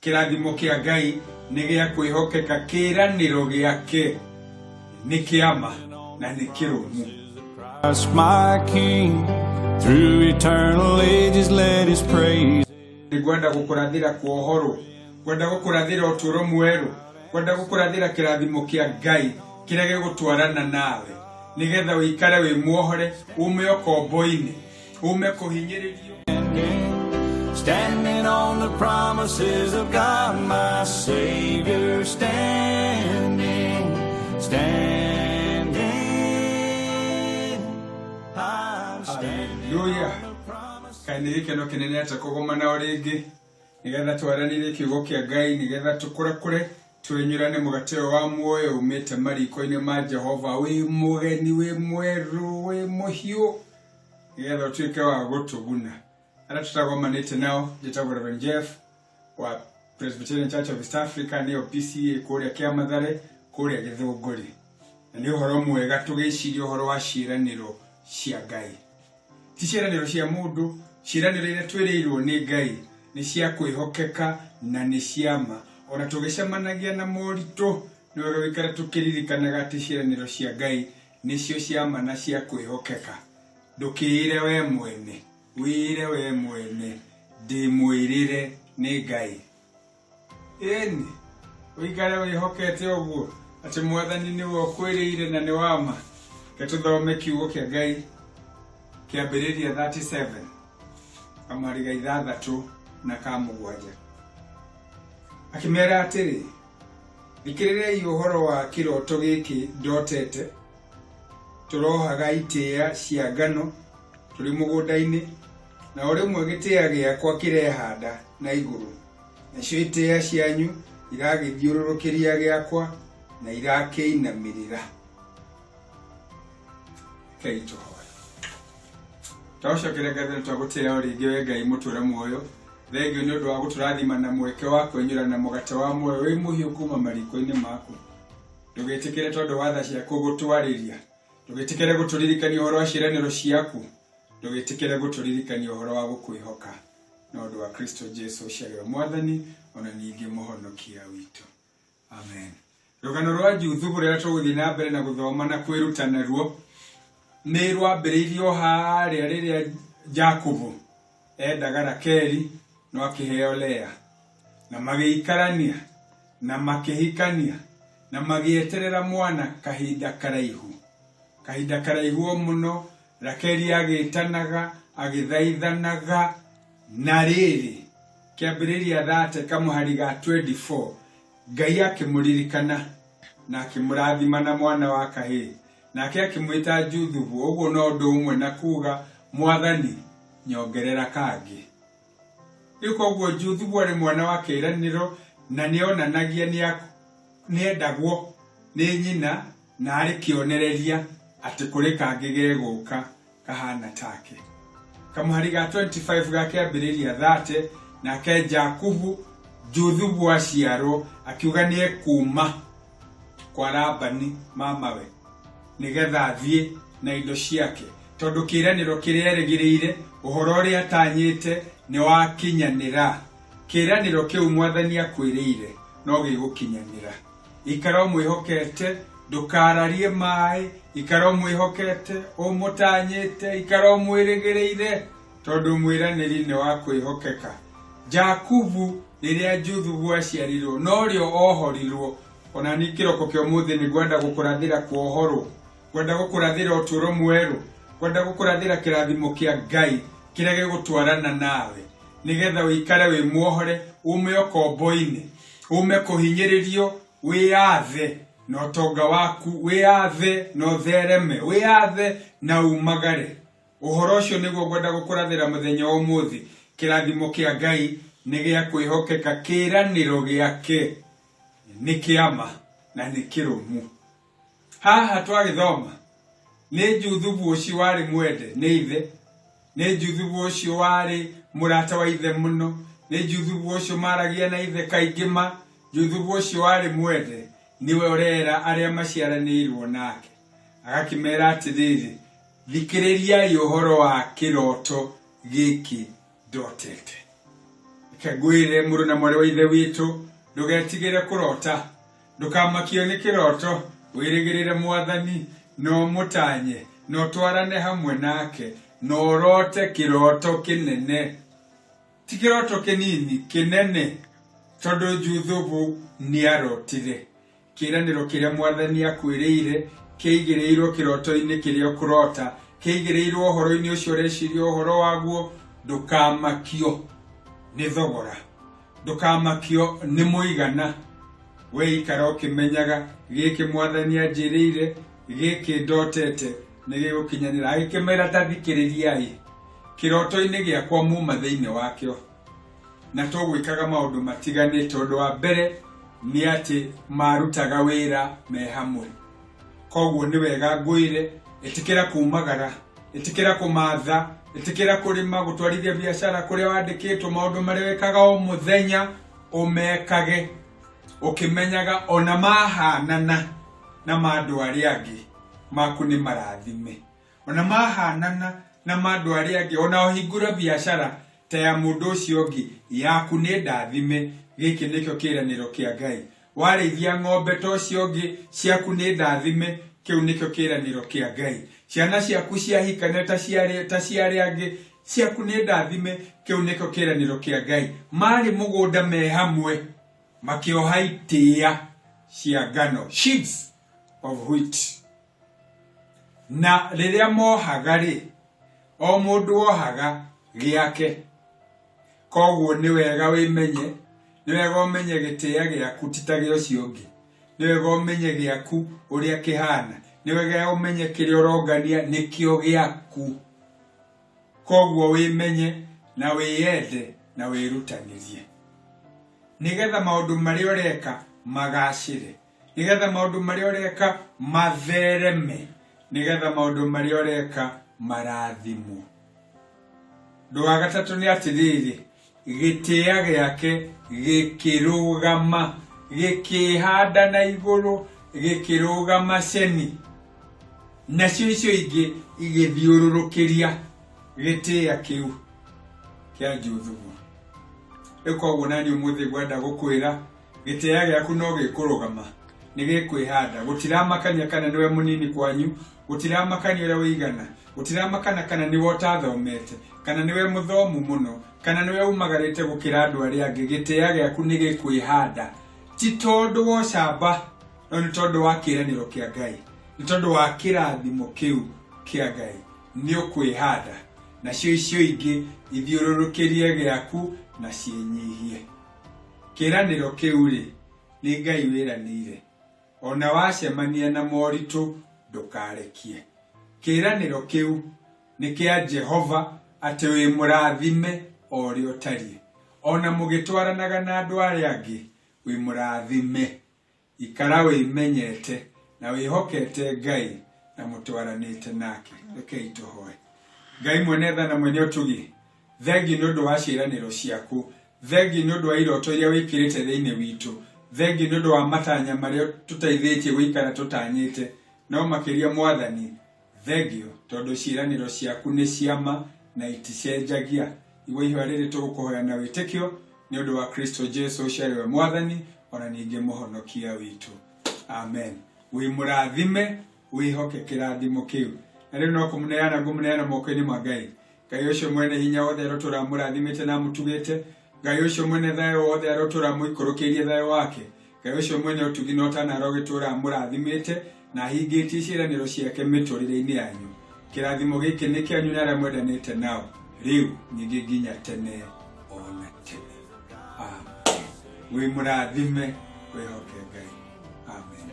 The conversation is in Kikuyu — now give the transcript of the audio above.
Kĩrathimo kĩa Ngai nĩ gĩa kwĩhokeka, kĩĩranĩro gĩake nĩ kĩa ma na nĩ kĩrũmu. Christ my King, through eternal ages let his praise. Nĩ ngwenda gũkũrathĩra kuohorwo, ngwenda gũkũrathĩra ũtũũro mwerũ, ngwenda gũkũrathĩra kĩrathimo kĩa Ngai kĩrĩa gĩgũtwarana nawe, nĩgetha ũikare wĩ muohore, ume ũkombo-inĩ, ume kũhinyĩrĩrio. Standing on the promises of God, my Savior, standing, standing. I'm standing Hallelujah. on the promises. Kaĩ nĩ gĩkeno kĩnene atĩa kũgomana o rĩngĩ, nĩgetha twaranĩrie kiugo kĩa Ngai, nĩgetha tũkũrakũre, twenyũrane mũgate ũyũ wa muoyo umĩte mariko-inĩ ma Jehova, wĩ mũgeni, wĩ mwerũ, wĩ mũhiũ, nĩgetha ũtuĩke wa gũtũguna. Arĩa tũtagomanĩte nao, njĩtagwo Reverend Jeff wa Presbyterian Church of East Africa, nĩyo PCA kũrĩa Kĩamathare, kũrĩa Gĩthũngũri. Na nĩ ũhoro mwega tũgĩciria ũhoro wa ciĩranĩro cia Ngai. Ti ciĩranĩro cia mũndũ, ciĩranĩro iria twĩrĩirwo nĩ Ngai nĩ cia kwĩhokeka na nĩ cia ma. Ona tũgĩcemanagia na moritũ, nĩ wega gũikara tũkĩririkanaga atĩ ciĩranĩro cia Ngai nĩcio cia ma na cia kwĩhokeka. Ndũkĩĩre we mwene, wĩĩre we mwene, ndĩ mwĩrĩre nĩ Ngai. Ĩni, ũikare wĩhokete ũguo atĩ Mwathani nĩwe ũkwĩrĩire na nĩ wa ma. Reke tũthome kiugo kĩa Ngai kĩambĩrĩria 37 kamũhari ga ithathatũ na ka mũgwanja. Akĩmera atĩrĩ, thikĩrĩriai ũhoro wa kĩroto gĩkĩ ndotete. Tũrohaga itĩĩa cia ngano tũrĩ mũgũnda-inĩ, na o rĩmwe gĩtĩĩa gĩakwa kĩrehanda na igũrũ, nacio itĩĩa cianyu iragĩthiũrũrũkĩria gĩakwa na irakĩinamĩrĩra. Rekei tũhoe. Twagũcokeria ngatho nĩ twagũtĩĩa o rĩngĩ we Ngai mũtũũra muoyo. Thengio nĩ ũndũ wa gũtũrathima na mweke wa kwenyũrana mũgate wa muoyo wĩ mũhiũ kuma mariko-inĩ maku. Ndũgĩtĩkĩre tondũ wa tha ciaku gũtwarĩria, ndũgĩtĩkĩre gũtũririkania ũhoro wa ciĩranĩro ciaku, ndũgĩtĩkĩre gũtũririkania ũhoro wa gũkwĩhoka, na ũndũ wa Kristo Jesu ũciarĩwe Mwathani ona ningĩ mũhonokia witũ. Amen. Rũgano rwa Juthubu rũrĩa tũgũthiĩ na mbere na gũthoma na kwĩruta naruo nĩ rwambĩrĩirio harĩa rĩrĩa Jakubu endaga Rakeli no akĩheo Lea, na magĩikarania na makĩhikania na magĩeterera mwana kahinda karaihu, kahinda karaihu o mũno. Rakeli agĩtanaga, agĩthaithanaga, na rĩrĩ, kĩambĩrĩria thate kamũhari ga 24, Ngai akĩmũririkana na akĩmũrathima na mwana wa kahĩĩ, nake akĩmwĩta Juthubu, ũguo no ũndũ ũmwe na kuga, Mwathani, nyongerera kangĩ. Rĩu koguo Juthubu arĩ mwana wa kĩĩranĩro na nĩonanagia nĩendagwo nĩ nyina na arĩ kĩonereria atĩ kũrĩ kangĩ gegũka kahana take. Kamũhari ga 25 ga kĩambĩrĩria 30, nake Jakubu Juthubu aciarwo akiuga nĩekuma kwa Labani mamawe nĩgetha athiĩ na indo ciake, tondũ kĩĩranĩro kĩrĩa erĩgĩrĩire, ũhoro ũrĩa atanyĩte nĩwakinyanĩra. Kĩĩranĩro kĩu Mwathani akwĩrĩire no gĩgũkinyanĩra. Ikara ũmwĩhokete, ndũkararie maĩ, ikara ũmwĩhokete, ũmũtanyĩte, ikara ũmwĩrĩgĩrĩire, tondũ mwĩranĩri nĩ wa kwĩhokeka. Jakubu rĩrĩa Juthubu aciarirwo norĩo ohorirwo. Ona ni kĩroko kĩa ũmũthĩ nĩ ngwenda gũkũrathĩra kuohorwo, ngwenda gũkũrathĩra ũtũũro mwerũ, ngwenda gũkũrathĩra kĩrathimo kĩa Ngai kĩrĩa gĩgũtwarana nawe, nĩgetha ũikare wĩ muohore, ume ũkombo-inĩ, ume kũhinyĩrĩrio, wĩyathe na ũtonga waku, wĩyathe na ũthereme, wĩyathe na umagare. Ũhoro ũcio nĩguo ngwenda gũkũrathĩra mũthenya wa ũmũthĩ. Kĩrathimo kĩa Ngai nĩ gĩa kwĩhokeka, kĩĩranĩro gĩake nĩ kĩa ma na nĩ kĩrũmu. Haha twagĩthoma nĩ Juthubu ũcio warĩ mwende nĩ ithe, nĩ Juthubu ũcio warĩ mũrata wa ithe mũno, nĩ Juthubu ũcio maragia na ithe kaingĩ ma, Juthubu ũcio warĩ mwende nĩwe ũrera arĩa maciaranĩirwo nake. Agakĩmera atĩrĩrĩ, thikĩrĩriai ũhoro wa kĩroto gĩkĩ ndotete. Reke ngwĩre mũrũ na mwarĩ wa ithe witũ, ndũgetigĩre kũrota, ndũkamakio nĩ kĩroto, wĩrĩgĩrĩre mwathani, na ũmũtanye, na ũtwarane hamwe nake, na ũrote kĩroto kĩnene. Ti kĩroto kĩnini, kĩnene, tondũ Juthubu nĩarotire. Kĩĩranĩro kĩrĩa mwathani akwĩrĩire kĩigĩrĩirwo kĩroto-inĩ kĩrĩa ũkũrota, kĩigĩrĩirwo ũhoro-inĩ ũcio ũreciria ũhoro waguo. Ndũkamakio nĩ thogora, ndũkamakio nĩ mũigana. We ikara ũkĩmenyaga gĩkĩ mwathani anjĩrĩire, gĩkĩ ndotete nĩ gĩgũkinyanĩra. Agĩkĩmera, ta thikĩrĩriai, kĩroto-inĩ gĩakwa muma thĩinĩ wakĩo, na tũgwĩkaga maũndũ matiganĩte. Ũndũ wa mbere nĩ atĩ marutaga wĩra me hamwe, koguo nĩ wega ngwĩre, ĩtĩkĩra kumagara, ĩtĩkĩra kũmatha, ĩtĩkĩra kũrĩma, gũtwarithia biacara kũrĩa wandĩkĩtwo, maũndũ marĩa wĩkaga o mũthenya ũmekage ũkĩmenyaga ona mahanana na ma andũ arĩa angĩ, maku nĩ marathime. Ona mahanana na ma andũ arĩa angĩ, ona ũhingũra biacara ta ya mũndũ ũcio ũngĩ, yaku nĩ ndathime. Gĩkĩ nĩkĩo kĩĩranĩro kĩa Ngai. Warĩithia ng'ombe ta ũcio ũngĩ, ciaku nĩ ndathime. Kĩu nĩkĩo kĩĩranĩro kĩa Ngai. Ciana ciaku ciahikania ta cia arĩa angĩ, ciaku nĩ ndathime. Kĩu nĩkĩo kĩĩranĩro kĩa Ngai. Marĩ mũgũnda me hamwe makĩoha itĩĩa cia ngano, sheaves of wheat. Na rĩrĩa mohaga rĩ, o mũndũ ohaga gĩake. Koguo nĩ wega wĩmenye, nĩ wega ũmenye gĩtĩĩa gĩaku ti ta gĩa ũcio ũngĩ. Nĩ wega ũmenye gĩaku ũrĩa kĩhana. Nĩ wega ũmenye kĩrĩa ũrongania nĩkĩo gĩaku. Koguo wĩmenye na wĩyende na wĩrutanĩrie, nĩgetha maũndũ marĩa ũreka magacĩre, nĩgetha maũndũ marĩa ũreka mathereme, nĩgetha maũndũ marĩa ũreka marathimwo. Ũndũ wa gatatũ nĩ atĩrĩrĩ, gĩtĩĩa gĩake gĩkĩrũgama, gĩkĩhanda na igũrũ, gĩkĩrũgama ceni, nacio icio ingĩ igĩthiũrũrũkĩria gĩtĩĩa kĩu kĩa Juthubu. Rĩu koguo nani ũmũthĩ ngwenda gũkwĩra, gĩtĩĩa gĩaku no gĩkũrũgama, nĩ gĩkwĩhanda. Gũtiramakania kana nĩwe mũnini kwanyu, gũtiramakania ũrĩa wĩigana, gũtiramakana kana nĩwe ũtathomete, kana nĩwe mũthomu mũno, kana nĩwe umagarĩte gũkĩra andũ arĩa angĩ. Gĩtĩĩa gĩaku nĩ gĩkwĩhanda, ti tondũ wa ũcamba, no nĩ tondũ wa kĩĩranĩro kĩa Ngai, nĩ tondũ wa kĩrathimo kĩu kĩa Ngai. Nĩ ũkwĩhanda, nacio icio ingĩ ithiũrũrũkĩrie gĩaku na ciĩnyihie. Kĩĩranĩro kĩu rĩ, nĩ Ngai wĩranĩire. Ona wacemania na moritũ, ndũkarekie. Kĩĩranĩro kĩu nĩ kĩa Jehova atĩ wĩ mũrathime o ũrĩa ũtariĩ. Ona mũgĩtwaranaga na andũ arĩa angĩ, wĩ mũrathime. Ikara wĩmenyete na wĩhokete Ngai na mũtwaranĩte nake. Rekei tũhoe. Ngai mwene tha na mwene ũtugi, thengi nĩ ũndũ wa ciĩranĩro ciaku, thengi nĩ ũndũ wa iroto iria wĩkĩrĩte thĩinĩ witũ, thengi nĩ ũndũ wa matanya marĩa tũteithĩtie gũikara tũtanyĩte, no makĩria mwathani, thengio tondũ ciĩranĩro ciaku nĩ ciama na iticenjagia. Igua ihoya rĩrĩ tũgũkũhoya na wĩtĩkio nĩ ũndũ wa Kristo Jesu ũcio arĩ we mwathani ona ningĩ mũhonokia witũ. Amen. Wĩ mũrathime, wĩhoke kĩrathimo kĩu. Na rĩu no kũmũneana ngũmũneana moko-inĩ ma Ngai. Ngai ũcio mwene hinya wothe arotũra amũrathimĩte na amũtugĩte. Ngai ũcio mwene thayũ wothe arotũra amũikũrũkĩirie thayũ wake. Ngai ũcio mwene ũtugi na ũtana arogĩtũra amũrathimĩte na ahingĩtie ciĩranĩro ciake mĩtũrĩre-inĩ yanyu. Kĩrathimo gĩkĩ nĩ kĩanyu na arĩa mwendanĩte nao, rĩu ningĩ nginya tene ona tene. Amen. Wĩ mũrathime, wĩhoke Ngai. Amen.